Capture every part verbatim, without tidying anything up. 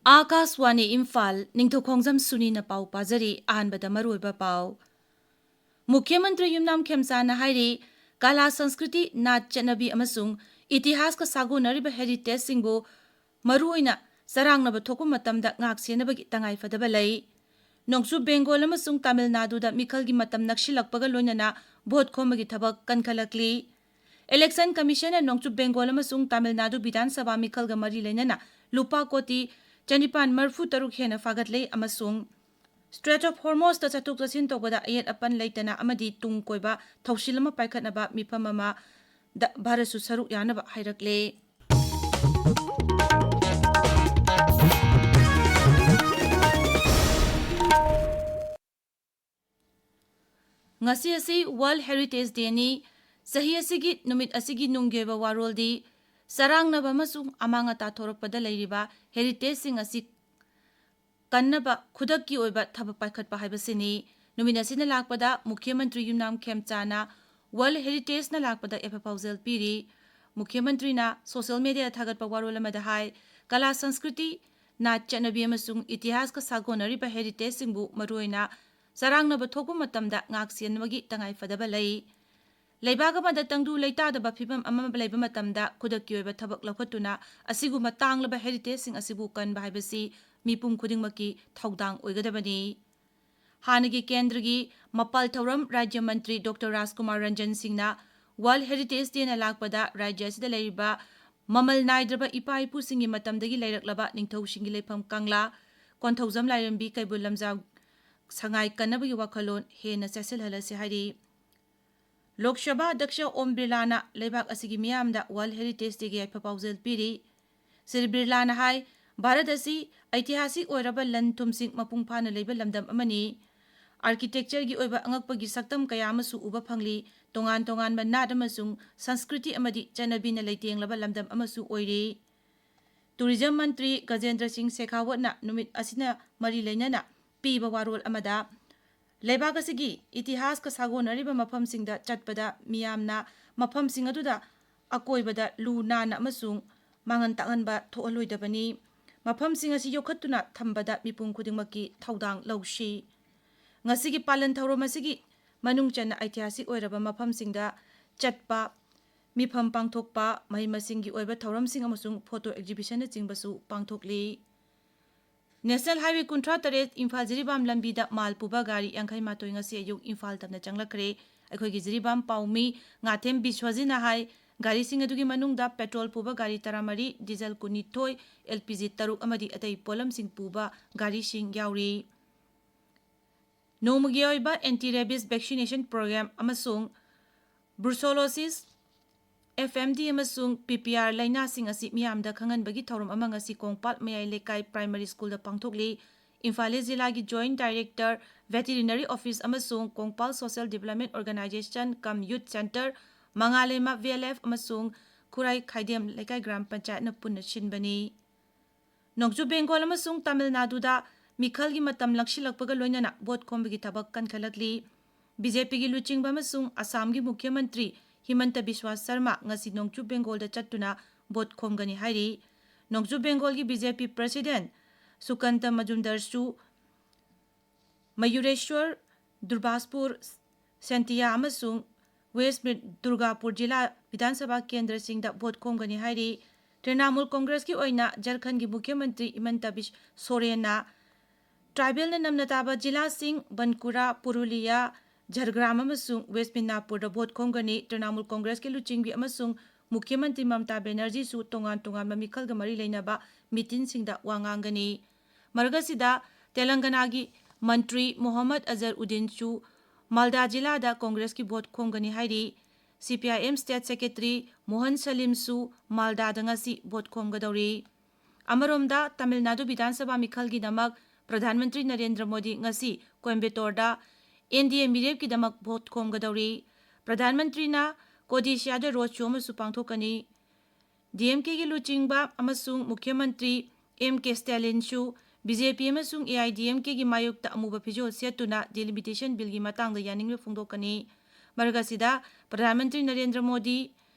ꯑꯥꯀꯥꯁꯋꯥꯅꯤ ꯏꯝꯐꯥꯜ, ꯅꯤꯡꯊꯧꯈꯣꯡꯖꯝ ꯁꯨꯅꯤꯅ ꯄꯥꯎ ꯄꯥꯖꯔꯤ꯫ ꯑꯍꯥꯟꯕꯗ ꯃꯔꯨꯑꯣꯏꯕ ꯄꯥꯎ꯫ ꯃꯨꯈ꯭ꯌ ꯃꯟꯇ꯭ꯔꯤ ꯌꯨꯝꯅꯥꯝ ꯈꯦꯝꯆꯥꯅ ꯍꯥꯏꯔꯤ, ꯀꯂꯥ, ꯁꯪꯁꯀ꯭ꯔꯤꯇꯤ, ꯅꯥꯠ, ꯆꯠꯅꯕꯤ ꯑꯃꯁꯨꯡ ꯏꯇꯤꯍꯥꯁꯀ ꯁꯥꯒꯣꯟꯅꯔꯤꯕ ꯍꯦꯔꯤꯇꯦꯖꯁꯤꯡꯕꯨ ꯃꯔꯨꯑꯣꯏꯅ ꯆꯔꯥꯡꯅꯕ ꯊꯣꯛꯄ ꯃꯇꯝꯗ ꯉꯥꯛ ꯁꯦꯟꯅꯕꯒꯤ ꯇꯉꯥꯏꯐꯗꯕ ꯂꯩ꯫ ꯅꯣꯡꯆꯨꯞ ꯕꯦꯡꯒꯣꯜ ꯑꯃꯁꯨꯡ ꯇꯥꯃꯤꯜ ꯅꯥꯗꯨꯗ ꯃꯤꯈꯜꯒꯤ ꯃꯇꯝ ꯅꯛꯁꯤꯜꯂꯛꯄꯒ ꯂꯣꯏꯅꯅ ꯚꯣꯠ ꯈꯣꯝꯕꯒꯤ ꯊꯕꯛ ꯀꯟꯈꯠꯂꯛꯂꯤ꯫ ꯏꯂꯦꯛꯁꯟ ꯀꯃꯤꯁꯟꯅ ꯅꯣꯡꯆꯨꯞ ꯕꯦꯡꯒꯣꯜ ꯑꯃꯁꯨꯡ ꯇꯥꯃꯤꯜ ꯅꯥꯗꯨ ꯕꯤꯙꯥꯟ ꯁꯚꯥ ꯃꯤꯈꯜꯒ ꯃꯔꯤ ꯂꯩꯅꯅ ꯂꯨꯄꯥ ꯀꯣꯇꯤ ꯆꯅꯤꯄꯥꯟ ꯃꯔꯤꯐꯨ ꯇꯔꯨꯛ ꯍꯦꯟꯅ ꯐꯥꯒꯠꯂꯦ ꯑꯃꯁꯨꯡ ꯁ꯭ꯇ꯭ꯔꯦꯠ ꯑꯣꯐ ꯍꯣꯔꯃꯣꯁꯇ ꯆꯠꯊꯣꯛ ꯆꯠꯁꯤꯟ ꯇꯧꯕꯗ ꯑꯌꯦꯠ ꯑꯄꯟ ꯂꯩꯇꯅ ꯑꯃꯗꯤ ꯇꯨꯡ ꯀꯣꯏꯕ ꯊꯧꯁꯤꯜ ꯑꯃ ꯄꯥꯏꯈꯠꯅꯕ ꯃꯤꯐꯝ ꯑꯃꯗ ꯚꯥꯔꯠꯁꯨ ꯁꯔꯨꯛ ꯌꯥꯅꯕ ꯍꯥꯏꯔꯛꯂꯦ꯫ ꯉꯁꯤ ꯑꯁꯤ World Heritage Dayꯅꯤ꯫ ꯆꯍꯤ ꯑꯁꯤꯒꯤ ꯅꯨꯃꯤꯠ ꯑꯁꯤꯒꯤ ꯅꯨꯡꯒꯤ ꯑꯣꯏꯕ ꯋꯥꯔꯣꯜꯗꯤ ꯆꯔꯥꯡꯅꯕ ꯑꯃꯁꯨꯡ ꯑꯃꯥꯡ ꯑꯇꯥ ꯊꯣꯔꯛꯄꯗ ꯂꯩꯔꯤꯕ ꯍꯦꯔꯤꯇꯦꯖꯁꯤꯡ ꯑꯁꯤ ꯀꯟꯅꯕ ꯈꯨꯗꯛꯀꯤ ꯑꯣꯏꯕ ꯊꯕꯛ ꯄꯥꯏꯈꯠꯄ ꯍꯥꯏꯕꯁꯤꯅꯤ꯫ ꯅꯨꯃꯤꯠ ꯑꯁꯤꯅ ꯂꯥꯛꯄꯗ ꯃꯨꯈ꯭ꯌ ꯃꯟꯇ꯭ꯔꯤ ꯌꯨꯝꯅꯥꯝ ꯈꯦꯝꯆꯥꯅ World Heritageꯅ ꯂꯥꯛꯄꯗ ꯌꯥꯏꯐ ꯄꯥꯎꯖꯦꯜ ꯄꯤꯔꯤ꯫ ꯃꯨꯈ꯭ꯌ ꯃꯟꯇ꯭ꯔꯤꯅ ꯁꯣꯁꯤꯌꯦꯜ ꯃꯤꯗꯤꯌꯥꯗ ꯊꯥꯒꯠꯄ ꯋꯥꯔꯣꯜ ꯑꯃꯗ ꯍꯥꯏ, ꯀꯂꯥ, ꯁꯪꯁꯀ꯭ꯔꯤꯇꯤ, ꯅꯥꯠ, ꯆꯠꯅꯕꯤ ꯑꯃꯁꯨꯡ ꯏꯇꯤꯍꯥꯁꯀ ꯁꯥꯒꯣꯟꯅꯔꯤꯕ ꯍꯦꯔꯤꯇꯦꯖꯁꯤꯡꯕꯨ ꯃꯔꯨꯑꯣꯏꯅ ꯆꯔꯥꯡꯅꯕ ꯊꯣꯛꯄ ꯃꯇꯝꯗ ꯉꯥꯛ ꯁꯦꯟꯕꯒꯤ ꯇꯉꯥꯏꯐꯗꯕ ꯂꯩ꯫ ꯂꯩꯕꯥꯛ ꯑꯃꯗ ꯇꯪꯗꯨ ꯂꯩꯇꯥꯗꯕ ꯐꯤꯚꯝ ꯑꯃ ꯂꯩꯕ ꯃꯇꯝꯗ ꯈꯨꯗꯛꯀꯤ ꯑꯣꯏꯕ ꯊꯕꯛ ꯂꯧꯈꯠꯇꯨꯅ ꯑꯁꯤꯒꯨꯝꯕ ꯇꯥꯡꯂꯕ ꯍꯦꯔꯤꯇꯦꯖꯁꯤꯡ ꯑꯁꯤꯕꯨ ꯀꯟꯕ ꯍꯥꯏꯕꯁꯤ ꯃꯤꯄꯨꯝ ꯈꯨꯗꯤꯡꯃꯛꯀꯤ ꯊꯧꯗꯥꯡ ꯑꯣꯏꯒꯗꯕꯅꯤ꯫ ꯍꯥꯟꯅꯒꯤ ꯀꯦꯟꯗ꯭ꯔꯒꯤ ꯃꯄꯥꯜ ꯊꯧꯔꯝ ꯔꯥꯖ꯭ꯌ ꯃꯟꯇ꯭ꯔꯤ ꯗꯣꯛꯇꯔ ꯔꯥꯖꯀꯨꯃꯥꯔ ꯔꯟꯖꯟ ꯁꯤꯡꯅ World Heritage Dayꯅ ꯂꯥꯛꯄꯗ ꯔꯥꯖ꯭ꯌ ꯑꯁꯤꯗ ꯂꯩꯔꯤꯕ ꯃꯃꯜ ꯅꯥꯏꯗ꯭ꯔꯕ ꯏꯄꯥ ꯏꯄꯨꯁꯤꯡꯒꯤ ꯃꯇꯝꯗꯒꯤ ꯂꯩꯔꯛꯂꯕ ꯅꯤꯡꯊꯧꯁꯤꯡꯒꯤ ꯂꯩꯐꯝ ꯀꯪꯂꯥ, ꯀꯣꯟꯊꯧꯖꯝ ꯂꯥꯏꯔꯦꯝꯕꯤ, ꯀꯩꯕꯨꯜ ꯂꯝꯖꯥꯎ ꯁꯉꯥꯏ ꯀꯟꯅꯕꯒꯤ ꯋꯥꯈꯜꯂꯣꯟ ꯍꯦꯟꯅ ꯆꯦꯠꯁꯤꯜꯍꯜꯂꯁꯤ ꯍꯥꯏꯔꯤ꯫ ꯂꯣꯛ ꯁꯚꯥ ꯑꯗ꯭ꯌꯛꯁ ꯑꯣꯝ ꯕꯤꯔꯂꯥꯅ ꯂꯩꯕꯥꯛ ꯑꯁꯤꯒꯤ ꯃꯤꯌꯥꯝꯗ World Heritage Dayꯒꯤ ꯌꯥꯏꯐ ꯄꯥꯎꯖꯦꯜ ꯄꯤꯔꯤ꯫ ꯁ꯭ꯔꯤ ꯕꯤꯔꯂꯥꯅ ꯍꯥꯏ, ꯚꯥꯔꯠ ꯑꯁꯤ ꯑꯩꯇꯤꯍꯥꯁꯤꯛ ꯑꯣꯏꯔꯕ ꯂꯟ ꯊꯨꯝꯁꯤꯡ ꯃꯄꯨꯡ ꯐꯥꯅ ꯂꯩꯕ ꯂꯝꯗꯝ ꯑꯃꯅꯤ꯫ ꯑꯥꯔꯀꯤꯇꯦꯛꯆꯔꯒꯤ ꯑꯣꯏꯕ ꯑꯉꯛꯄꯒꯤ ꯁꯛꯇꯝ ꯀꯌꯥ ꯑꯃꯁꯨ ꯎꯕ ꯐꯪꯂꯤ꯫ ꯇꯣꯉꯥꯟ ꯇꯣꯉꯥꯟꯕ ꯅꯥꯠ ꯑꯃꯁꯨꯡ ꯁꯪꯁꯀ꯭ꯔꯤꯇꯤ ꯑꯃꯗꯤ ꯆꯠꯅꯕꯤꯅ ꯂꯩꯇꯦꯡꯂꯕ ꯂꯝꯗꯝ ꯑꯃꯁꯨ ꯑꯣꯏꯔꯤ꯫ ꯇꯨꯔꯤꯖꯝ ꯃꯟꯇ꯭ꯔꯤ ꯒꯖꯦꯟꯗ꯭ꯔ ꯁꯤꯡ ꯁꯦꯈꯥꯋꯠꯅ ꯅꯨꯃꯤꯠ ꯑꯁꯤꯅ ꯃꯔꯤ ꯂꯩꯅꯅ ꯄꯤꯕ ꯋꯥꯔꯣꯜ ꯑꯃꯗ, ꯂꯩꯕꯥꯛ ꯑꯁꯤꯒꯤ ꯏꯇꯤꯍꯥꯁꯀ ꯁꯥꯒꯣꯟꯅꯔꯤꯕ ꯃꯐꯝꯁꯤꯡꯗ ꯆꯠꯄꯗ ꯃꯤꯌꯥꯝꯅ ꯃꯐꯝꯁꯤꯡ ꯑꯗꯨꯗ ꯑꯀꯣꯏꯕꯗ ꯂꯨ ꯅꯥꯟꯅ ꯑꯃꯁꯨꯡ ꯃꯥꯡꯍꯟ ꯇꯥꯛꯍꯟꯕ ꯊꯣꯛꯍꯜꯂꯣꯏꯗꯕꯅꯤ꯫ ꯃꯐꯝꯁꯤꯡ ꯑꯁꯤ ꯌꯣꯛꯈꯠꯇꯨꯅ ꯊꯝꯕꯗ ꯃꯤꯄꯨꯝ ꯈꯨꯗꯤꯡꯃꯛꯀꯤ ꯊꯧꯗꯥꯡ ꯂꯧꯁꯤ꯫ ꯉꯁꯤꯒꯤ ꯄꯥꯂꯟ ꯊꯧꯔꯝ ꯑꯁꯤꯒꯤ ꯃꯅꯨꯡ ꯆꯟꯅ ꯏꯇꯤꯍꯥꯁꯤꯛ ꯑꯣꯏꯔꯕ ꯃꯐꯝꯁꯤꯡꯗ ꯆꯠꯄ, ꯃꯤꯐꯝ ꯄꯥꯡꯊꯣꯛꯄ, ꯃꯍꯩ ꯃꯁꯤꯡꯒꯤ ꯑꯣꯏꯕ ꯊꯧꯔꯝꯁꯤꯡ ꯑꯃꯁꯨꯡ ꯐꯣꯇꯣ ꯑꯦꯛꯖꯤꯕꯤꯁꯟꯅꯆꯤꯡꯕꯁꯨ ꯄꯥꯡꯊꯣꯛꯂꯤ꯫ ꯅꯦꯁꯅꯦꯜ ꯍꯥꯏꯋꯦ ꯀꯨꯟꯊ꯭ꯔꯥ ꯇꯔꯦꯠ ꯏꯝꯐꯥꯜ ꯖꯤꯔꯤꯕꯥꯝ ꯂꯝꯕꯤꯗ ꯃꯥꯜ ꯄꯨꯕ ꯒꯥꯔꯤ ꯌꯥꯡꯈꯩ ꯃꯥꯊꯣꯏ ꯉꯁꯤ ꯑꯌꯨꯛ ꯏꯝꯐꯥꯜ ꯇꯝꯅ ꯆꯪꯂꯛꯈ꯭ꯔꯦ꯫ ꯑꯩꯈꯣꯏꯒꯤ ꯖꯤꯔꯤꯕꯥꯝ ꯄꯥꯎꯃꯤ ꯉꯥꯊꯦꯝ ꯕꯤꯁ꯭ꯋꯖꯤꯠꯅ ꯍꯥꯏ, ꯒꯥꯔꯤꯁꯤꯡ ꯑꯗꯨꯒꯤ ꯃꯅꯨꯡꯗ ꯄꯦꯇ꯭ꯔꯣꯜ ꯄꯨꯕ ꯒꯥꯔꯤ ꯇꯔꯥꯃꯔꯤ, ꯗꯤꯖꯜ ꯀꯨꯟꯅꯤꯊꯣꯏ, ꯑꯦꯜ ꯄꯤ ꯖꯤ ꯇꯔꯨꯛ ꯑꯃꯗꯤ ꯑꯇꯩ ꯄꯣꯠꯂꯝꯁꯤꯡ ꯄꯨꯕ ꯒꯥꯔꯤꯁꯤꯡ ꯌꯥꯎꯔꯤ꯫ ꯅꯣꯡꯃꯒꯤ ꯑꯣꯏꯕ ꯑꯦꯟꯇꯤ ꯔꯦꯕꯤꯁ ꯚꯦꯛꯁꯤꯅꯦꯁꯟ ꯄ꯭ꯔꯣꯒ꯭ꯔꯥꯝ ꯑꯃꯁꯨꯡ ꯕ꯭ꯔꯨꯁꯣꯂꯣꯁꯤꯁ ꯑꯦꯐ ꯑꯦꯝ ꯗꯤ ꯑꯃꯁꯨꯡ ꯄꯤ ꯄꯤ ꯑꯥꯔ ꯂꯥꯏꯅꯥꯁꯤꯡ ꯑꯁꯤ ꯃꯤꯌꯥꯝꯗ ꯈꯪꯍꯟꯕꯒꯤ ꯊꯧꯔꯝ ꯑꯃ ꯉꯁꯤ ꯀꯣꯡꯄꯥꯜ ꯃꯌꯥꯏ ꯂꯩꯀꯥꯏ ꯄ꯭ꯔꯥꯏꯃꯥꯔꯤ ꯁ꯭ꯀꯨꯜꯗ ꯄꯥꯡꯊꯣꯛꯂꯤ꯫ ꯏꯝꯐꯥꯜ ꯏꯁ ꯖꯤꯂꯥꯒꯤ ꯖꯣꯏꯟꯠ ꯗꯥꯏꯔꯦꯛꯇꯔ ꯚꯦꯇꯤꯔꯤꯅꯔꯤ ꯑꯣꯐꯤꯁ ꯑꯃꯁꯨꯡ ꯀꯣꯡꯄꯥꯜ ꯁꯣꯁꯤꯌꯦꯜ ꯗꯤꯕ꯭ꯂꯞꯃꯦꯟꯠ ꯑꯣꯔꯒꯅꯥꯏꯖꯦꯁꯟ ꯀꯝ ꯌꯨꯠ ꯁꯦꯟꯇꯔ, ꯃꯉꯥꯂꯩꯃ ꯚꯤ ꯑꯦꯜ ꯑꯦꯐ ꯑꯃꯁꯨꯡ ꯈꯨꯔꯥꯏ ꯈꯥꯏꯗꯦꯝ ꯂꯩꯀꯥꯏ ꯒ꯭ꯔꯥꯝ ꯄꯟꯆꯥꯌꯠꯅ ꯄꯨꯟꯅ ꯁꯤꯟꯕꯅꯤ꯫ ꯅꯣꯡꯆꯨꯞ ꯕꯦꯡꯒꯣꯜ ꯑꯃꯁꯨꯡ ꯇꯥꯃꯤꯜ ꯅꯥꯗꯨꯗ ꯃꯤꯈꯜꯒꯤ ꯃꯇꯝ ꯂꯥꯡꯁꯤꯜꯂꯛꯄꯒ ꯂꯣꯏꯅꯅ ꯚꯣꯠ ꯈꯣꯝꯕꯒꯤ ꯊꯕꯛ ꯀꯟꯈꯠꯂꯛꯂꯤ꯫ ꯕꯤ ꯖꯦ ꯄꯤꯒꯤ ꯂꯨꯆꯤꯡꯕ ꯑꯃꯁꯨꯡ ꯑꯁꯥꯝꯒꯤ ꯃꯨꯈ꯭ꯌ ꯃꯟꯇ꯭ꯔꯤ ꯍꯤꯃꯟꯇ ꯕꯤꯁ꯭ꯋꯥ ꯁꯔꯃ ꯉꯁꯤ ꯅꯣꯡꯆꯨꯞ ꯕꯦꯡꯒꯣꯜꯗ ꯆꯠꯇꯨꯅ ꯚꯣꯠ ꯈꯣꯝꯒꯅꯤ ꯍꯥꯏꯔꯤ꯫ ꯅꯣꯡꯆꯨꯞ ꯕꯦꯡꯒꯣꯜꯒꯤ ꯕꯤ ꯖꯦ ꯄꯤ ꯄ꯭ꯔꯁꯤꯗꯦꯟꯠ ꯁꯨꯀꯟꯇ ꯃꯖꯨꯝꯗꯔꯁꯨ ꯃꯌꯨꯔꯦꯁ꯭ꯋꯔ, ꯗꯨꯔꯕꯥꯁꯄꯨꯔ, ꯁꯦꯟꯇꯤꯌꯥ ꯑꯃꯁꯨꯡ ꯋꯦꯁ꯭ꯠ ꯃꯤ-, ꯗꯨꯔꯒꯥꯄꯨꯔ ꯖꯤꯂꯥ ꯕꯤꯙꯥꯟ ꯁꯚꯥ ꯀꯦꯟꯗ꯭ꯔꯁꯤꯡꯗ ꯚꯣꯠ ꯈꯣꯝꯒꯅꯤ ꯍꯥꯏꯔꯤ꯫ ꯇ꯭ꯔꯤꯅꯥꯃꯨꯜ ꯀꯣꯡꯒ꯭ꯔꯦꯁꯀꯤ ꯑꯣꯏꯅ ꯖꯔꯈꯟꯒꯤ ꯃꯨꯈ꯭ꯌ ꯃꯟꯇ꯭ꯔꯤ ꯍꯤꯃꯟꯇ ꯕꯤꯁ꯭ꯋ ꯁꯣꯔꯦꯟꯅ ꯇ꯭ꯔꯥꯏꯕꯦꯜꯅ ꯅꯝꯅ ꯇꯥꯕ ꯖꯤꯂꯥꯁꯤꯡ ꯕꯟꯀꯨꯔꯥ, ꯄꯨꯔꯨꯂꯤꯌꯥ, ꯖꯔꯒ꯭ꯔꯥꯝ ꯑꯃꯁꯨꯡ ꯋꯦꯁ꯭ꯠ ꯃꯤꯗꯅꯥꯄꯨꯔꯗ ꯚꯣꯠ ꯈꯣꯝꯒꯅꯤ꯫ ꯇ꯭ꯔꯤꯅꯥꯃꯨꯜ ꯀꯣꯡꯒ꯭ꯔꯦꯁꯀꯤ ꯂꯨꯆꯤꯡꯕꯤ ꯑꯃꯁꯨꯡ ꯃꯨꯈ꯭ꯌ ꯃꯟꯇ꯭ꯔꯤ ꯃꯃꯇꯥ ꯕꯦꯅꯔꯖꯤꯁꯨ ꯇꯣꯉꯥꯟ ꯇꯣꯉꯥꯟꯕ ꯃꯤꯈꯜꯒ ꯃꯔꯤ ꯂꯩꯅꯕ ꯃꯤꯇꯤꯟꯁꯤꯡꯗ ꯋꯥ ꯉꯥꯡꯒꯅꯤ꯫ ꯃꯔꯛ ꯑꯁꯤꯗ, ꯇꯦꯂꯪꯒꯅꯥꯒꯤ ꯃꯟꯇ꯭ꯔꯤ ꯃꯣꯍꯝꯃꯗ ꯑꯖꯔ ꯎꯗꯤꯟꯁꯨ ꯃꯥꯜꯗꯥ ꯖꯤꯂꯥꯗ ꯀꯣꯡꯒ꯭ꯔꯦꯁꯀꯤ ꯚꯣꯠ ꯈꯣꯝꯒꯅꯤ ꯍꯥꯏꯔꯤ꯫ C P I M state secretary Mohan ꯁꯂꯤꯝꯁꯨ ꯃꯥꯜꯗꯥꯗ ꯉꯁꯤ ꯚꯣꯠ ꯈꯣꯝꯒꯗꯧꯔꯤ꯫ ꯑꯃꯔꯣꯝꯗ, ꯇꯥꯃꯤꯜ ꯅꯥꯗꯨ ꯕꯤꯙꯥꯟ ꯁꯚꯥ ꯃꯤꯈꯜꯒꯤꯗꯃꯛ ꯄ꯭ꯔꯙꯥꯟ ꯃꯟꯇ꯭ꯔꯤ ꯅꯔꯦꯟꯗ꯭ꯔ ꯃꯣꯗꯤ ꯉꯁꯤ ꯀꯣꯏꯝꯕꯦꯇꯣꯔꯗ ꯑꯦꯟ ꯗꯤ ꯑꯦ ꯃꯤꯔꯦꯞꯀꯤꯗꯃꯛ ꯚꯣꯠ ꯈꯣꯝꯒꯗꯧꯔꯤ꯫ ꯄ꯭ꯔꯙꯥꯟ ꯃꯟꯇ꯭ꯔꯤꯅ ꯀꯣꯗꯤꯁꯤꯌꯥꯗ ꯔꯣꯗ ꯁꯣ ꯑꯃꯁꯨ ꯄꯥꯡꯊꯣꯛꯀꯅꯤ꯫ ꯗꯤ ꯑꯦꯝ ꯀꯦꯒꯤ ꯂꯨꯆꯤꯡꯕ ꯑꯃꯁꯨꯡ ꯃꯨꯈ꯭ꯌ ꯃꯟꯇ꯭ꯔꯤ ꯑꯦꯝ ꯀꯦ ꯁ꯭ꯇꯦꯂꯤꯟꯁꯨ ꯕꯤ ꯖꯦ ꯄꯤ ꯑꯃꯁꯨꯡ ꯑꯦ ꯑꯥꯏ ꯗꯤ ꯑꯦꯝ ꯀꯦꯒꯤ ꯃꯥꯌꯣꯛꯇ ꯑꯃꯨꯕ ꯐꯤꯖꯣꯜ ꯁꯦꯠꯇꯨꯅ ꯗꯤꯂꯤꯃꯤꯇꯦꯁꯟ ꯕꯤꯜꯒꯤ ꯃꯇꯥꯡꯗ ꯌꯥꯅꯤꯡꯕ ꯐꯣꯡꯗꯣꯛꯀꯅꯤ꯫ ꯃꯔꯛ ꯑꯁꯤꯗ ꯄ꯭ꯔꯙꯥꯟ ꯃꯟꯇ꯭ꯔꯤ ꯅꯔꯦꯟꯗ꯭ꯔ ꯃꯣꯗꯤ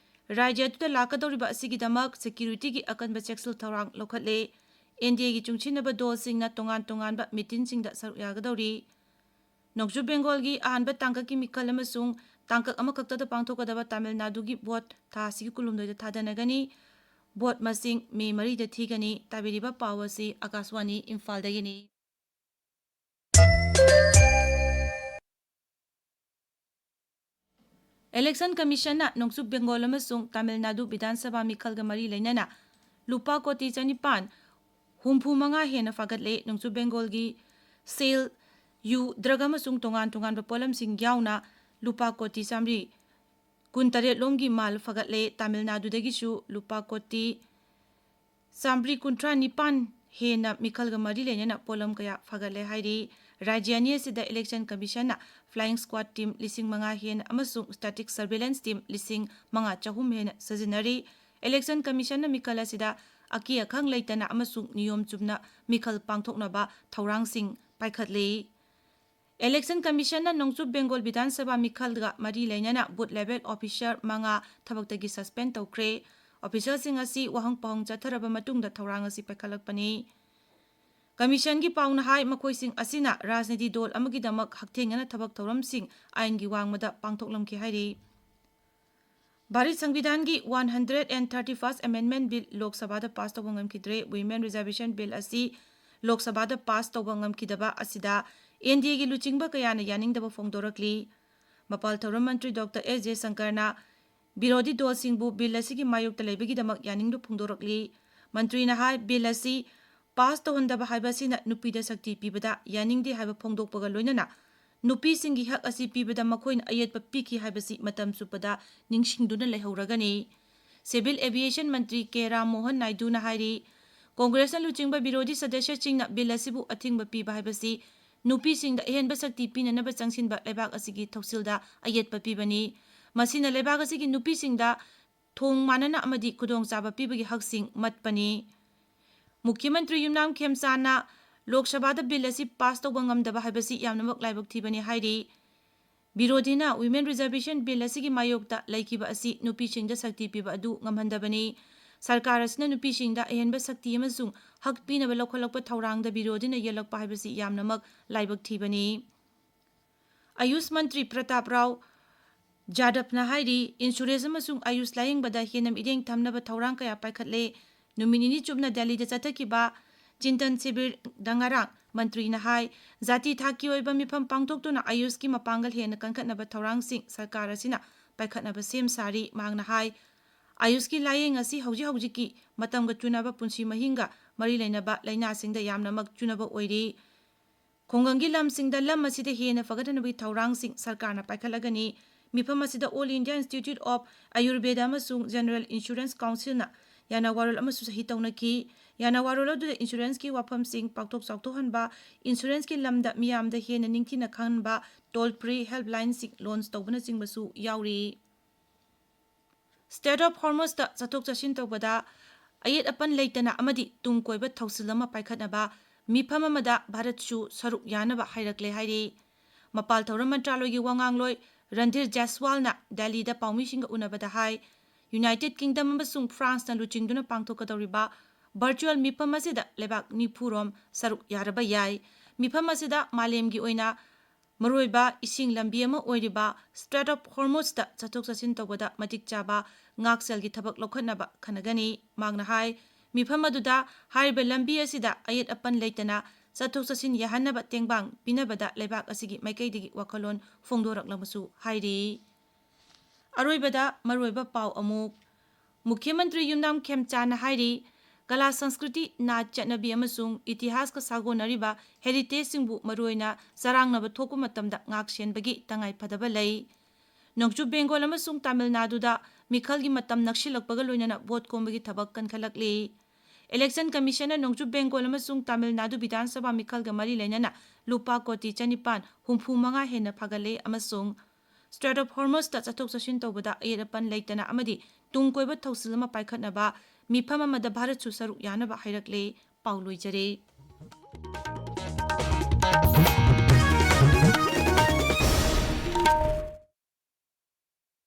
ꯔꯥꯖ꯭ꯌ ꯑꯗꯨꯗ ꯂꯥꯛꯀꯗꯧꯔꯤꯕ ꯑꯁꯤꯒꯤꯗꯃꯛ ꯁꯦꯀ꯭ꯌꯨꯔꯤꯇꯤꯒꯤ ꯑꯀꯟꯕ ꯆꯦꯛꯁꯤꯜ ꯊꯧꯔꯥꯡ ꯂꯧꯈꯠꯂꯦ꯫ ꯑꯦꯟ ꯗꯤ ꯑꯦꯒꯤ ꯆꯨꯡꯁꯤꯟꯅꯕ ꯗꯣꯜꯁꯤꯡꯅ ꯇꯣꯉꯥꯟ ꯇꯣꯉꯥꯟꯕ ꯃꯤꯇꯤꯟꯁꯤꯡꯗ ꯁꯔꯨꯛ ꯌꯥꯒꯗꯧꯔꯤ꯫ ꯅꯣꯡꯆꯨꯞ ꯕꯦꯡꯒꯣꯜꯒꯤ ꯑꯍꯥꯟꯕ ꯇꯥꯡꯀꯛꯀꯤ ꯃꯤꯈꯜ ꯑꯃꯁꯨꯡ ꯇꯥꯡꯀꯛ ꯑꯃꯈꯛꯇꯗ ꯄꯥꯡꯊꯣꯛꯀꯗꯕ ꯇꯥꯃꯤꯜ ꯅꯥꯗꯨꯒꯤ ꯚꯣꯠ ꯊꯥ ꯑꯁꯤꯒꯤ ꯀꯨꯟꯍꯨꯝꯗꯣꯏꯗ ꯊꯥꯗꯅꯒꯅꯤ꯫ ꯚꯣꯠ ꯃꯁꯤꯡ ꯃꯦ ꯃꯔꯤꯗ ꯊꯤꯒꯅꯤ꯫ ꯇꯥꯕꯤꯔꯤꯕ ꯄꯥꯎ ꯑꯁꯤ ꯑꯀꯥꯁꯋꯥꯅꯤ ꯏꯝꯐꯥꯜꯗꯒꯤꯅꯤ꯫ ꯏꯂꯦꯛꯁꯟ ꯀꯃꯤꯁꯟꯅ ꯅꯣꯡꯆꯨꯞ ꯕꯦꯡꯒꯣꯜ ꯑꯃꯁꯨꯡ ꯇꯥꯃꯤꯜ ꯅꯥꯗꯨ ꯕꯤꯙꯥꯟ ꯁꯚꯥ ꯃꯤꯈꯜꯒ ꯃꯔꯤ ꯂꯩꯅꯅ ꯂꯨꯄꯥ ꯀꯣꯇꯤ ꯆꯅꯤꯄꯥꯟ ꯍꯨꯝꯐꯨ ꯃꯉꯥ ꯍꯦꯟꯅ ꯐꯥꯒꯠꯂꯦ꯫ ꯅꯣꯡꯆꯨꯞ ꯕꯦꯡꯒꯣꯜꯒꯤ ꯁꯦꯜ, ꯌꯨ, ꯗ꯭ꯔꯒ ꯑꯃꯁꯨꯡ ꯇꯣꯉꯥꯟ ꯇꯣꯉꯥꯟꯕ ꯄꯣꯠꯂꯝꯁꯤꯡ ꯌꯥꯎꯅ ꯂꯨꯄꯥ ꯀꯣꯇꯤ ꯆꯥꯃꯔꯤ ꯀꯨꯟꯇꯔꯦꯠ ꯂꯣꯝꯒꯤ ꯃꯥꯜ ꯐꯒꯠꯂꯦ꯫ ꯇꯥꯃꯤꯜ ꯅꯥꯗꯨꯗꯒꯤꯁꯨ ꯂꯨꯄꯥ ꯀꯣꯇꯤ ꯆꯥꯃꯔꯤ ꯀꯨꯟꯊ꯭ꯔꯥ ꯅꯤꯄꯥꯟ ꯍꯦꯟꯅ ꯃꯤꯈꯜꯒ ꯃꯔꯤ ꯂꯩꯅꯅ ꯄꯣꯠꯂꯝ ꯀꯌꯥ ꯐꯒꯠꯂꯦ ꯍꯥꯏꯔꯤ꯫ ꯔꯥꯖ꯭ꯌ ꯑꯅꯤ ꯑꯁꯤꯗ ꯏꯂꯦꯛꯁꯟ ꯀꯃꯤꯁꯟꯅ ꯐ꯭ꯂꯥꯏꯌꯤꯡ ꯁ꯭ꯀ꯭ꯋꯥꯗ ꯇꯤꯝ ꯂꯤꯁꯤꯡ ꯃꯉꯥ ꯍꯦꯟꯅ ꯑꯃꯁꯨꯡ ꯁ꯭ꯇꯦꯇꯤꯛ ꯁꯔꯚꯦꯂꯦꯟꯁ ꯇꯤꯝ ꯂꯤꯁꯤꯡ ꯃꯉꯥ ꯆꯍꯨꯝ ꯍꯦꯟꯅ ꯁꯤꯖꯤꯟꯅꯔꯤ꯫ ꯏꯂꯦꯛꯁꯟ ꯀꯃꯤꯁꯟꯅ ꯃꯤꯈꯜ ꯑꯁꯤꯗ ꯑꯀꯤ ꯑꯈꯪ ꯂꯩꯇꯅ ꯑꯃꯁꯨꯡ ꯅꯤꯌꯣꯝ ꯆꯨꯝꯅ ꯃꯤꯈꯜ ꯄꯥꯡꯊꯣꯛꯅꯕ ꯊꯧꯔꯥꯡꯁꯤꯡ ꯄꯥꯏꯈꯠꯂꯤ꯫ ꯏꯂꯦꯛꯁꯟ ꯀꯃꯤꯁꯟꯅ ꯅꯣꯡꯆꯨꯞ ꯕꯦꯡꯒꯣꯜ ꯕꯤꯙꯥꯟ ꯁꯚꯥ ꯃꯤꯈꯜꯒ ꯃꯔꯤ ꯂꯩꯅꯅ ꯕꯨꯊ ꯂꯦꯚꯦꯜ ꯑꯣꯐꯤꯁꯔ ꯃꯉꯥ ꯊꯕꯛꯇꯒꯤ ꯁꯁꯄꯦꯟ ꯇꯧꯈ꯭ꯔꯦ꯫ ꯑꯣꯐꯤꯁꯔꯁꯤꯡ ꯑꯁꯤ ꯋꯥꯍꯪ ꯄꯥꯎꯍꯪ ꯆꯠꯊꯔꯕ ꯃꯇꯨꯡꯗ ꯊꯧꯔꯥꯡ ꯑꯁꯤ ꯄꯥꯏꯈꯠꯂꯛꯄꯅꯤ꯫ ꯀꯃꯤꯁꯟꯒꯤ ꯄꯥꯎꯅ ꯍꯥꯏ, ꯃꯈꯣꯏꯁꯤꯡ ꯑꯁꯤꯅ ꯔꯥꯖꯅꯤꯇꯤ ꯗꯣꯜ ꯑꯃꯒꯤꯗꯃꯛ ꯍꯛꯊꯦꯡꯅꯅ ꯊꯕꯛ ꯊꯧꯔꯝꯁꯤꯡ ꯑꯥꯏꯟꯒꯤ ꯋꯥꯡꯃꯗ ꯄꯥꯡꯊꯣꯛꯂꯝꯈꯤ ꯍꯥꯏꯔꯤ꯫ Bharat ꯁꯪꯕꯤꯙꯥꯟꯒꯤ one hundred and thirty first Amendment Bill ꯂꯣꯛ ꯁꯚꯥꯗ ꯄꯥꯁ ꯇꯧꯕ ꯉꯝꯈꯤꯗ꯭ꯔꯦ꯫ Women Reservation Bill ꯑꯁꯤ ꯂꯣꯛ ꯁꯚꯥꯗ ꯄꯥꯁ ꯇꯧꯕ ꯉꯝꯈꯤꯗꯕ ꯑꯁꯤꯗ ꯑꯦꯟ ꯗꯤ ꯑꯦꯒꯤ ꯂꯨꯆꯤꯡꯕ ꯀꯌꯥꯅ ꯌꯥꯅꯤꯡꯗꯕ ꯐꯣꯡꯗꯣꯔꯛꯂꯤ꯫ ꯃꯄꯥꯜ ꯊꯧꯔꯝ ꯃꯟꯇ꯭ꯔꯤ ꯗꯣꯛꯇꯔ ꯑꯦꯁ ꯖꯌꯁꯪꯀꯔꯅ ꯕꯤꯔꯣꯙꯤ ꯗꯣꯜꯁꯤꯡꯕꯨ ꯕꯤꯜ ꯑꯁꯤꯒꯤ ꯃꯥꯌꯣꯛꯇ ꯂꯩꯕꯒꯤꯗꯃꯛ ꯌꯥꯅꯤꯡꯕ ꯐꯣꯡꯗꯣꯔꯛꯂꯤ꯫ ꯃꯟꯇ꯭ꯔꯤꯅ ꯍꯥꯏ, ꯕꯤꯜ ꯑꯁꯤ ꯄꯥꯁ ꯇꯧꯍꯟꯗꯕ ꯍꯥꯏꯕꯁꯤꯅ ꯅꯨꯄꯤꯗ ꯁꯛꯇꯤ ꯄꯤꯕꯗ ꯌꯥꯅꯤꯡꯗꯦ ꯍꯥꯏꯕ ꯐꯣꯡꯗꯣꯛꯄꯒ ꯂꯣꯏꯅꯅ ꯅꯨꯄꯤꯁꯤꯡꯒꯤ ꯍꯛ ꯑꯁꯤ ꯄꯤꯕꯗ ꯃꯈꯣꯏꯅ ꯑꯌꯦꯠꯄ ꯄꯤꯈꯤ ꯍꯥꯏꯕꯁꯤ ꯃꯇꯝ ꯆꯨꯞꯄꯗ ꯅꯤꯡꯁꯤꯡꯗꯨꯅ ꯂꯩꯍꯧꯔꯒꯅꯤ꯫ ꯁꯤꯚꯤꯜ ꯑꯦꯚꯤꯌꯦꯁꯟ ꯃꯟꯇ꯭ꯔꯤ ꯀꯦ ꯔꯥꯝ ꯃꯣꯍꯟ ꯅꯥꯏꯗꯨꯅ ꯍꯥꯏꯔꯤ, ꯀꯣꯡꯒ꯭ꯔꯦꯁꯅ ꯂꯨꯆꯤꯡꯕ ꯕꯤꯔꯣꯙꯤ ꯁꯗꯁ꯭ꯌꯁꯤꯡꯅ ꯕꯤꯜ ꯑꯁꯤꯕꯨ ꯑꯊꯤꯡꯕ ꯄꯤꯕ ꯍꯥꯏꯕꯁꯤ ꯅꯨꯄꯤꯁꯤꯡꯗ ꯑꯍꯦꯟꯕ ꯁꯛꯇꯤ ꯄꯤꯅꯅꯕ ꯆꯪꯁꯤꯟꯕ ꯂꯩꯕꯥꯛ ꯑꯁꯤꯒꯤ ꯊꯧꯁꯤꯜꯗ ꯑꯌꯦꯠꯄ ꯄꯤꯕꯅꯤ꯫ ꯃꯁꯤꯅ ꯂꯩꯕꯥꯛ ꯑꯁꯤꯒꯤ ꯅꯨꯄꯤꯁꯤꯡꯗ ꯊꯣꯡ ꯃꯥꯟꯅꯅ ꯑꯃꯗꯤ ꯈꯨꯗꯣꯡꯆꯥꯕ ꯄꯤꯕꯒꯤ ꯍꯛꯁꯤꯡ ꯃꯠꯄꯅꯤ꯫ ꯃꯨꯈ꯭ꯌ ꯃꯟꯇ꯭ꯔꯤ ꯌꯨꯝꯅꯥꯝ ꯈꯦꯝꯆꯥꯟꯅ ꯂꯣꯛ ꯁꯚꯥꯗ ꯕꯤꯜ ꯑꯁꯤ ꯄꯥꯁ ꯇꯧꯕ ꯉꯝꯗꯕ ꯍꯥꯏꯕꯁꯤ ꯌꯥꯝꯅꯃꯛ ꯂꯥꯏꯕꯛ ꯊꯤꯕꯅꯤ ꯍꯥꯏꯔꯤ꯫ ꯕꯤꯔꯣꯙꯤꯅ Women Reservation Bill ꯑꯁꯤꯒꯤ ꯃꯥꯌꯣꯛꯇ ꯂꯩꯈꯤꯕ ꯑꯁꯤ ꯅꯨꯄꯤꯁꯤꯡꯗ ꯁꯛꯇꯤ ꯄꯤꯕ ꯑꯗꯨ ꯉꯝꯍꯟꯗꯕꯅꯤ꯫ ꯁꯔꯀꯥꯔ ꯑꯁꯤꯅ ꯅꯨꯄꯤꯁꯤꯡꯗ ꯑꯍꯦꯟꯕ ꯁꯛꯇꯤ ꯑꯃꯁꯨꯡ ꯍꯛ ꯄꯤꯅꯕ ꯂꯧꯈꯠꯂꯛꯄ ꯊꯧꯔꯥꯡꯗ ꯕꯤꯔꯣꯙꯤꯅ ꯌꯦꯜꯂꯛꯄ ꯍꯥꯏꯕꯁꯤ ꯌꯥꯝꯅꯃꯛ ꯂꯥꯏꯕꯛ ꯊꯤꯕꯅꯤ꯫ ꯑꯌꯨꯁ ꯃꯟꯇ꯭ꯔꯤ ꯄ꯭ꯔꯇꯥꯞ ꯔꯥꯎ ꯖꯥꯗꯕꯅ ꯍꯥꯏꯔꯤ, ꯏꯟꯁꯨꯔꯦꯟꯁ ꯑꯃꯁꯨꯡ ꯑꯌꯨꯁ ꯂꯥꯌꯦꯡꯕꯗ ꯍꯦꯟꯅ ꯃꯤꯠꯌꯦꯡ ꯊꯝꯅꯕ ꯊꯧꯔꯥꯡ ꯀꯌꯥ ꯄꯥꯏꯈꯠꯂꯦ꯫ ꯅꯨꯃꯤꯠ ꯅꯤꯅꯤ ꯆꯨꯞꯅ ꯗꯦꯜꯂꯤꯗ ꯆꯠꯊꯈꯤꯕ ꯆꯤꯟꯇꯟ ꯁꯤꯕꯤꯔꯗ ꯉꯔꯥꯡ ꯃꯟꯇ꯭ꯔꯤꯅ ꯍꯥꯏ, ꯖꯥꯇꯤ ꯊꯥꯛꯀꯤ ꯑꯣꯏꯕ ꯃꯤꯐꯝ ꯄꯥꯡꯊꯣꯛꯇꯨꯅ ꯑꯌꯨꯁꯀꯤ ꯃꯄꯥꯡꯒꯜ ꯍꯦꯟꯅ ꯀꯟꯈꯠꯅꯕ ꯊꯧꯔꯥꯡꯁꯤꯡ ꯁꯔꯀꯥꯔ ꯑꯁꯤꯅ ꯄꯥꯏꯈꯠꯅꯕ ꯁꯦꯝ ꯁꯥꯔꯤ꯫ ꯃꯍꯥꯛꯅ ꯍꯥꯏ, ꯑꯌꯨꯁꯀꯤ ꯂꯥꯌꯦꯡ ꯑꯁꯤ ꯍꯧꯖꯤꯛ ꯍꯧꯖꯤꯛꯀꯤ ꯃꯇꯝꯒ ꯆꯨꯅꯕ ꯄꯨꯟꯁꯤ ꯃꯍꯤꯡꯒ ꯃꯔꯤ ꯂꯩꯅꯕ ꯂꯥꯏꯅꯥꯁꯤꯡꯗ ꯌꯥꯝꯅꯃꯛ ꯆꯨꯅꯕ ꯑꯣꯏꯔꯤ꯫ ꯈꯨꯡꯒꯪꯒꯤ ꯂꯝꯁꯤꯡꯗ ꯂꯝ ꯑꯁꯤꯗ ꯍꯦꯟꯅ ꯐꯒꯠꯍꯟꯅꯕꯒꯤ ꯊꯧꯔꯥꯡꯁꯤꯡ ꯁꯔꯀꯥꯔꯅ ꯄꯥꯏꯈꯠꯂꯒꯅꯤ꯫ ꯃꯤꯐꯝ ꯑꯁꯤꯗ All India Institute of Ayurveda ꯑꯃꯁꯨꯡ General Insurance Councilꯅ ꯌꯥꯅꯋꯥꯔꯣꯜ ꯑꯃꯁꯨ ꯁꯍꯤ ꯇꯧꯅꯈꯤ꯫ ꯌꯥꯅꯋꯥꯔꯣꯜ ꯑꯗꯨꯗ ꯏꯟꯁꯨꯔꯦꯟꯁꯀꯤ ꯋꯥꯐꯝꯁꯤꯡ ꯄꯥꯛꯊꯣꯛ ꯆꯥꯎꯊꯣꯛꯍꯟꯕ, ꯏꯟꯁꯨꯔꯦꯟꯁꯀꯤ ꯂꯝꯗ ꯃꯤꯌꯥꯝꯗ ꯍꯦꯟꯅ ꯅꯤꯡꯊꯤꯅ ꯈꯪꯍꯟꯕ, toll free helplineꯁꯤꯡ launch ꯇꯧꯕꯅꯆꯤꯡꯕꯁꯨ ꯌꯥꯎꯔꯤ꯫ Strait of Hormuzꯇ ꯆꯠꯊꯣꯛ ꯆꯠꯁꯤꯟ ꯇꯧꯕꯗ ꯑꯌꯦꯠ ꯑꯄꯟ ꯂꯩꯇꯅ ꯑꯃꯗꯤ ꯇꯨꯡ ꯀꯣꯏꯕ ꯊꯧꯁꯤꯜ ꯑꯃ ꯄꯥꯏꯈꯠꯅꯕ ꯃꯤꯐꯝ ꯑꯃꯗ ꯚꯥꯔꯠꯁꯨ ꯁꯔꯨꯛ ꯌꯥꯅꯕ ꯍꯥꯏꯔꯛꯂꯦ ꯍꯥꯏꯔꯤ꯫ ꯃꯄꯥꯜ ꯊꯧꯔꯝ ꯃꯟꯇ꯭ꯔꯥꯂꯣꯏꯒꯤ ꯋꯥꯉꯥꯡꯂꯣꯏ ꯔꯟꯙꯤꯔ ꯖꯥꯏꯁ꯭ꯋꯥꯜꯅ ꯗꯦꯜꯂꯤꯗ ꯄꯥꯎꯃꯤꯁꯤꯡꯒ ꯎꯅꯕꯗ ꯍꯥꯏ, ꯌꯨꯅꯥꯏꯇꯦꯗ ꯀꯤꯡꯗꯝ ꯑꯃꯁꯨꯡ ꯐ꯭ꯔꯥꯟꯁꯅ ꯂꯨꯆꯤꯡꯗꯨꯅ ꯄꯥꯡꯊꯣꯛꯀꯗꯧꯔꯤꯕ virtual ꯃꯤꯐꯝ ꯑꯁꯤꯗ ꯂꯩꯕꯥꯛ ꯅꯤꯐꯨ ꯔꯣꯝ ꯁꯔꯨꯛ ꯌꯥꯔꯕ ꯌꯥꯏ꯫ ꯃꯤꯐꯝ ꯑꯁꯤꯗ ꯃꯥꯂꯦꯝꯒꯤ ꯑꯣꯏꯅ ꯃꯔꯨꯑꯣꯏꯕ ꯏꯁꯤꯡ ꯂꯝꯕꯤ ꯑꯃ ꯑꯣꯏꯔꯤꯕ Strait of Hormuzꯇ ꯆꯠꯊꯣꯛ ꯆꯠꯁꯤꯟ ꯇꯧꯕꯗ ꯃꯇꯤꯛ ꯆꯥꯕ ꯉꯥꯛꯁꯦꯜꯒꯤ ꯊꯕꯛ ꯂꯧꯈꯠꯅꯕ ꯈꯟꯅꯒꯅꯤ꯫ ꯃꯍꯥꯛꯅ ꯍꯥꯏ, ꯃꯤꯐꯝ ꯑꯗꯨꯗ ꯍꯥꯏꯔꯤꯕ ꯂꯝꯕꯤ ꯑꯁꯤꯗ ꯑꯌꯦꯠ ꯑꯄꯟ ꯂꯩꯇꯅ ꯆꯠꯊꯣꯛ ꯆꯠꯁꯤꯟ ꯌꯥꯍꯟꯅꯕ ꯇꯦꯡꯕꯥꯡ ꯄꯤꯅꯕꯗ ꯂꯩꯕꯥꯛ ꯑꯁꯤꯒꯤ ꯃꯥꯏꯀꯩꯗꯒꯤ ꯋꯥꯈꯜꯂꯣꯟ ꯐꯣꯡꯗꯣꯔꯛꯂꯕꯁꯨ ꯍꯥꯏꯔꯤ꯫ ꯑꯔꯣꯏꯕꯗ ꯃꯔꯨꯑꯣꯏꯕ ꯄꯥꯎ ꯑꯃꯨꯛ꯫ ꯃꯨꯈ꯭ꯌ ꯃꯟꯇ꯭ꯔꯤ ꯌꯨꯝꯅꯥꯝ ꯈꯦꯝꯆꯥꯟꯅ ꯍꯥꯏꯔꯤ, ꯀꯂꯥ, ꯁꯪꯁꯀ꯭ꯔꯤꯇꯤ, ꯅꯥꯠ, ꯆꯠꯅꯕꯤ ꯑꯃꯁꯨꯡ ꯏꯇꯤꯍꯥꯁꯀ ꯁꯥꯒꯣꯟꯅꯔꯤꯕ heritageꯁꯤꯡꯕꯨ ꯃꯔꯨꯑꯣꯏꯅ ꯆꯔꯥꯡꯅꯕ ꯊꯣꯛꯄ ꯃꯇꯝꯗ ꯉꯥꯛ ꯁꯦꯟꯕꯒꯤ ꯇꯉꯥꯏ ꯐꯗꯕ ꯂꯩ꯫ ꯅꯣꯡꯆꯨꯞ ꯕꯦꯡꯒꯣꯜ ꯑꯃꯁꯨꯡ ꯇꯥꯃꯤꯜ ꯅꯥꯗꯨꯗ ꯃꯤꯈꯜꯒꯤ ꯃꯇꯝ ꯅꯛꯁꯤꯜꯂꯛꯄꯒ ꯂꯣꯏꯅꯅ ꯚꯣꯠ ꯈꯣꯝꯕꯒꯤ ꯊꯕꯛ ꯀꯟꯈꯠꯂꯛꯂꯤ꯫ Election Commissionꯅ ꯅꯣꯡꯆꯨꯞ ꯕꯦꯡꯒꯣꯜ ꯑꯃꯁꯨꯡ ꯇꯥꯃꯤꯜ ꯅꯥꯗꯨ ꯕꯤꯙꯥꯟ ꯁꯚꯥ ꯃꯤꯈꯜꯒ ꯃꯔꯤ ꯂꯩꯅꯅ ꯂꯨꯄꯥ ꯀꯣꯇꯤ ꯆꯅꯤꯄꯥꯟ ꯍꯨꯝꯐꯨ ꯃꯉꯥ ꯍꯦꯟꯅ ꯐꯒꯠꯂꯦ ꯑꯃꯁꯨꯡ Strait of Hormuzꯇ ꯆꯠꯊꯣꯛ ꯆꯠꯁꯤꯟ ꯇꯧꯕꯗ ꯑꯌꯦꯠ ꯑꯄꯟ ꯂꯩꯇꯅ ꯑꯃꯗꯤ ꯇꯨꯡ ꯀꯣꯏꯕ ꯊꯧꯁꯤꯜ ꯑꯃ ꯄꯥꯏꯈꯠꯅꯕ ꯃꯤꯐꯝ ꯑꯃꯗ ꯚꯥꯔꯠꯁꯨ ꯁꯔꯨꯛ ꯌꯥꯅꯕ ꯍꯥꯏꯔꯛꯂꯦ꯫ ꯄꯥꯎ ꯂꯣꯏꯖꯔꯦ꯫